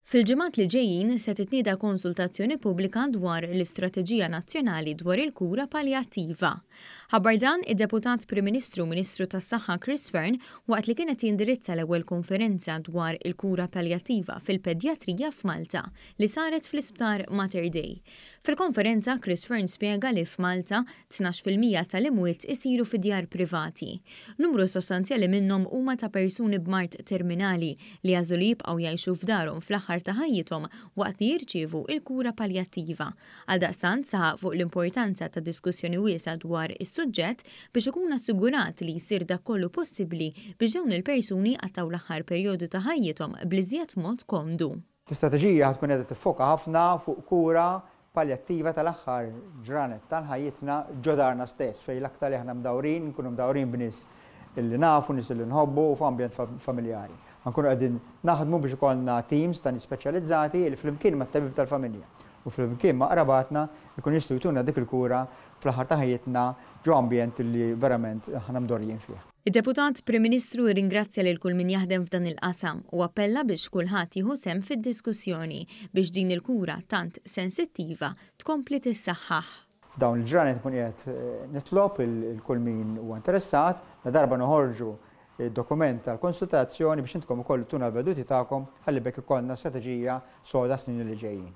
Fil-ġimgħat li ġejjin se titnieda konsultazzjoni pubblika dwar l-Istrateġija Nazzjonali dwar il-Kura Paljattiva. Ħabbar dan id-Deputat Prim Ministru u Ministru tas-Saħħa Chris Fearne waqt li kien qed jindirizza l-ewwel konferenza dwar il-kura paljattiva fil-pedjatrija f'Malta li saret fl-Isptar Mater Dei. Fil-konferenza Chris Fearne spjega li f'Malta 12% tal-imwiet isiru fi djar privati. Numru sostanzjali minnhom huma ta' persuni b'mard terminali li jagħżlu li jibqgħu jgħixu f'darhom fl-aħħar ta' ħajjithom waqt li jirċievu l-kura paljattiva. Għaldaqstant saħaq fuq l-importanza ta' diskussjoni wiesgħa dwar is-suġġett biex ikun assigurat li jsir dak kollu possibbli biex dawn il-persuni jqattgħu l-aħħar perjodu ta' ħajjithom bl-iżjed mod komdu. L-istrateġija ħa tkun qiegħda tiffoka ħafna fuq kura paljattiva tal-aħħar ġranet tal-ħajjitna ġo darna stess, fejn l-aktar li aħna mdawrin, nkunu mdawrin b'nies li nafu, nies li nħobbu u f'ambjent familjari. Ħa nkunu qegħdin naħdmu biex ikollna teams ta' nies speċjalizzati li flimkien mat-tabib tal-familja u flimkien ma' qrabatna jkunu jistgħu jtuna dik il-kura fl-aħħar ta' ħajjitna ġo ambjent li verament aħna mdorrijin fih. Id-Deputat Prim Ministru rringrazzja lil kull min jaħdem f'dan il-qasam u appella biex kulħadd jieħu sehem fid-diskussjoni biex din il-kura tant sensittiva tkompli tissaħħaħ. F'dawn il-ġranet nkun qiegħed nitlob lil kull min huwa interessat, ladarba noħorġu d-dokument tal-konsultazzjoni biex intkom ukoll ittuna l-veduti tagħkom ħalli b'hekk ikollna strateġija soda għas-snin li ġejjin.